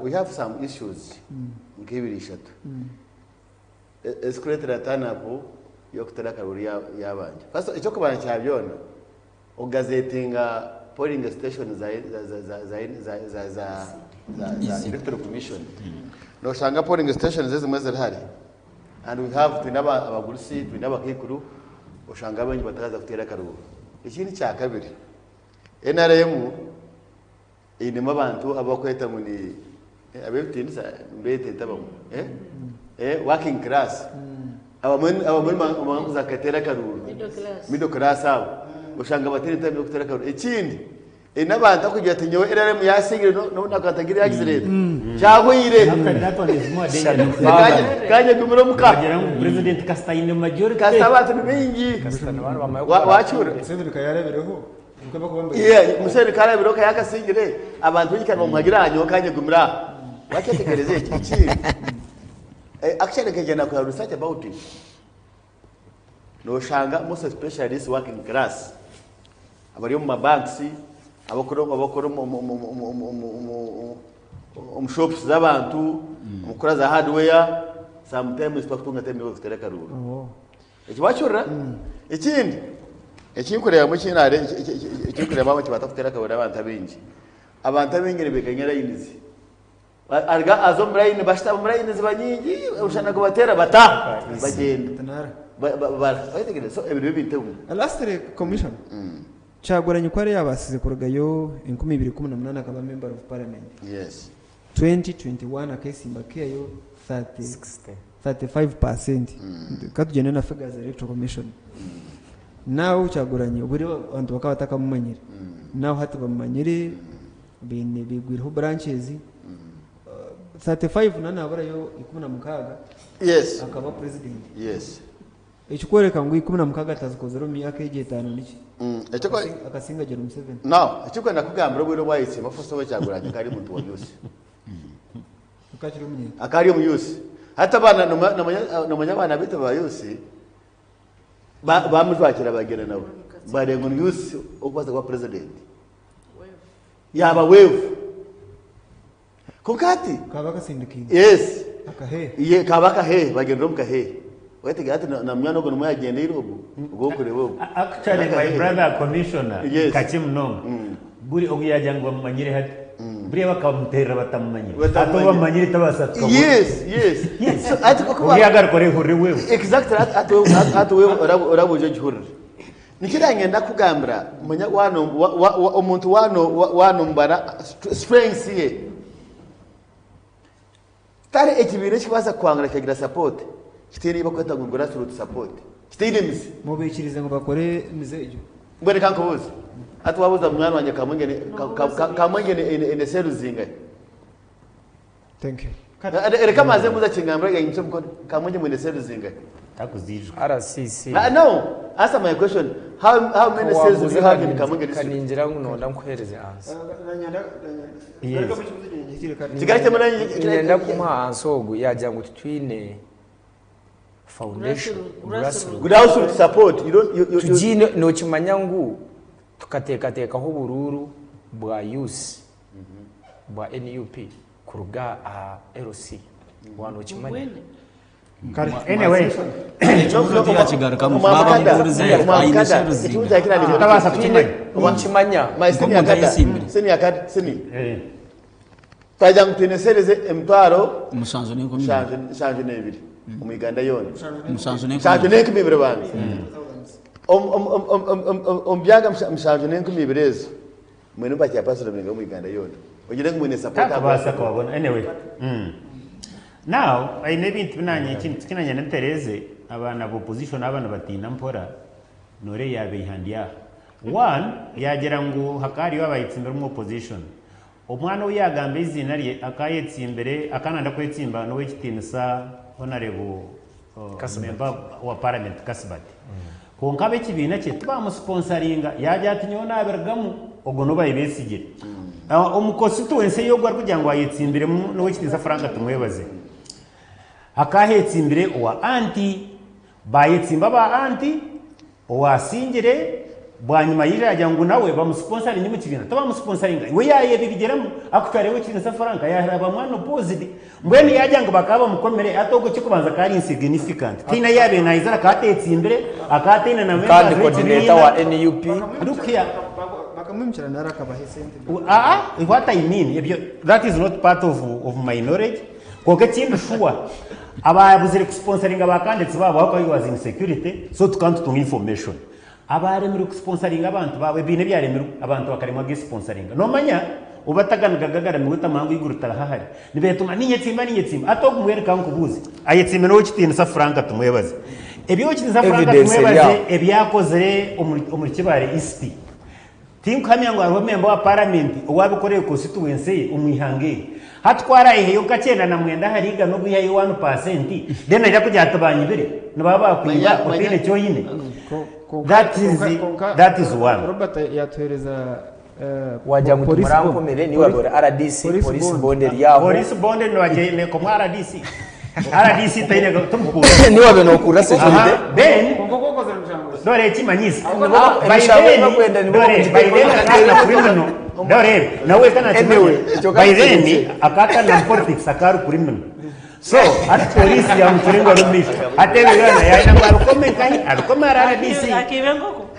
We have some issues nk'ebiri ishatu ezikureetera turn up y'okuteera akaruuru y'abandi. First eky'okubanza kya byona, okugazetinga polling station za za za za electoral commission. Noshanga polling stations ezimwe ziri hare and we have twine abagurusi, twine abakaikuru oshanga abaingi bataraza kuteera akaruuru. Ekindi kyakabiri, nrm Einemu abantu abu bakweta ngu ni ab'ebitiinisa mbeete nta abamwe eh? Eh, working class abamwe abamwe nibanga kuza kuteera akaruuru Middle class. middle class abo oshanga bataine time y'okuteera akaruuru ekindi eine abantu akugira ati nyowe NRM yasingire no- n'obu nakuba ntagire yagizire eti kyahweire Actually, that one is more dangerous. Kanye- kanye gumire omuka Bagira ngu president kasita aine majority. kasita abantu ni baingi Wa- wakiwurira Museveni ka yarabireho Yeah, Museveni karabireho ka yakasingire abantu baingi kandi bamuhagira aha nyowe kanyegumira aha. Wakyetegereza eki? Ekindi eh, actually nkaija nakora research about it. Noshanga most especially this working class abari omu mabanks, abakora abakora omu omu omu omu omu omu omu omu shops z'abantu, omu kukora za hardware, sometimes tibakutunga time y'okuteera akaruuru. Oh. Eki wakihurira? Ekindi ekinkureebamu ekinare ekinkureebamu ekibaasa kuteera akabuuri abantu abaingi, abantu abaingi nibeeganya layinizi. Aruga aza omu layini bashutama omu layini ziba nyingi omushana gubateera bataaha bagyenda. Wayetegereza? So ebyo nibyo bintu ebimwe. Lastly commissioner, Kyagulanyi ku ari yabaasize kurugayo 2018 akaba member of parliament. Yes. 2021 akesimba akaihayo 35 per cent katugyende na figures za electoral commission. Now Kyagulanyi obwire abantu bakaba batakamumanyire now hati bamumanyire baine baigwireho branches 35 na naburayo 16 akaba president. Ekikworeka ngu 16 tazikozire omu myaka egyo etaano niki? Akasinga Gen Museveni. Now, ekikwenda kugambira obwire obu ayetsimba first of all Kyagulanyi akaba ari omuntu wa youth. Akaba akiri omunyeeto. Akaba ari omu youth. Hati abaana nomanya abaana baitu aba youth bamujwakira bagyenda nawe. Bareeba ngu ni youth okubaasa kuba president. Yaaba wave. Kwonka hati Kaba akasindikiine. Yes. Akaheehe. Ye kaba akaheehe bagyendera omu kaheehe. Wayetegera hati na munywani ogwo nimwo yagyendeire ogwo ogwo orikureeba ogwo. Actually my brother commissioner Yes. kakye munonga buri ogu yagira ngu bamumanyire hati buriya bakamuterera batamumanyire Batamumanyire. hati obu bamumanyire tabaasa kukaburwa. Yes. So hati kuba Obu yagaruka orehurire wewe. Exactly hati hati wewe orabuja ogihurire. Nikyo nanyenda kukugambira manya omuntu wanomubara strengths ye tari ekibiina ekikubaasa kukwangura kikagira support kitaine ei barikweta ngu grassroots support kitaine emizi. Mubaikirize ngu bakore emize egyo? Mbwenu reka nkubuuze, hati wabuuza munywani wangye Kamwengye eine cells zingahi? Thank you. Reka mbanze mbuuze akingambire yaimutsya omukono. Kamwengye mwine cells zingahi? Takuziijuka. RCC. No, answer my question. How many cells do you have in Kamwengye district? Kaningira ngu nonda nkuhereze answer. Yes. Kigarukemu nanye. Niinyenda kumuha answer ogu yagira ngu titwine foundation, Grassroots. Grassroots support. You don't, you, you, you, Tugiine nokimanya ngu tukateekateekaho oburuuru bwa youth bwa nup kuruga aha LC waaba nokimanya. Anyway, Ekibuuzo tiyakigarukamu baaba bamubuurize aine sheruzinga. Tabaasa kukimanya. Ninkimanya. Nk'omuntu ayesimbire. Eh. Twagira ngu twine series emitwaro 72 72 omu Uganda yoona. 72 72 banza. Omu byanga 72 ezo Mwine ba chairperson baingahi omu Uganda yoona? Ogire ngu mwine support Takubaasa kubabona anyway. Now aine ebintu bi nanye ekintu ki nanye ntereeze abaana ba opposition aba nibatiina mpora noreeba yabeiha ndi aha. One yagira ngu hakaba hariyo abayetsimbire omu opposition. Omwana ou yagamba eiziina rye akaba ayetsimbire akaba nayenda kwetsimba n'owekitiinisa Honourable Member wa parliament Kasibati. Kwonka ab'ekibiina kye tibaamusponsaringa, yaagira ati nyowe naabirugamu, ogwo n'ou baayebesigire. Omu constituency ei ogwo arikugira ngu ayetsimbiremu n'ow'ekitiinisa Frank Tumwebaze, hakaahetsimbire owa anti, baayetsimba aba anti, owaasingire. Bwanyima yaija yaagira ngu nawe bamusponsaringe omu kibiina, tibamusponsaringa. We yaayebibigyeramu akutwareho ekitiinisa Frank yaahira mwana opposed. Mbwenu yaagira ngu bakaba bamukomire, hati ogwo ekyokubanza akaba ari insignificant. Tihaine ahu yaabaire naizira akaba ateetsimbire, akaba ataine na Kandi members coordinator b'ekibiina. wa NUP. Look here. Bakamwimukira nari akabaha esente. Aa, what I mean, ebyo that is not part of, of my knowledge. Kwonka ekindi shuwa abaabuzire kusponsaringa ba candidates baabo ahabw'okuba he was in security, so tukaba nitutunga information. Abaaremirwe kusponsaringa abantu baabo, ebibiina ebyaremirwe, abantu bakaremwa gisponsaringa. Noomanya, obu bataganiga gagaramirwe tamuhango eiguru ritari hahare. Nibeetuma niinyetsimba niinyetsimba. Hati ogu mbwenu ka nkubuuze, ayetsimbe n'Oweekitiinisa Frank Tumwebaze. Ebi Oweekitiinisa Frank Evidence eri Tumwebaze aho. ebi akozire omuri omuri Kibaare East, tinkuhamya ngu hariho memba wa paramenti owaabikorire constituency ye omu ihanga eri. Hati ku araayiheyo nka 99 ahari igana ogwihayo 1%, then naija kugira ati baanyibire, nibaba baakwiba Manya- otaine manya- eki oine. That is, that is one. Robert yatuhereza Wagira ngu police bond. timurankomere niwe Police- wabura RDC police police bond. bond eri aho. Police bond nibagikomwa RDC. RDC taine tumukunda. Niwe wabe nokurra security. Aha, then Konka okokozire omushango. dore ekimanyisa. Nibo- By emishango then, ebakwenda nibo dore, by then akana criminal. Dore, nawe kana Anyway, kimanya. ekyo By kandi then kiretse. akatana mu politics akari criminal. So, ati polisi yamukirenga rumisho. Ate ebirana yaina ngu arukome nkahi, arukome RDC. Akiba enkoko.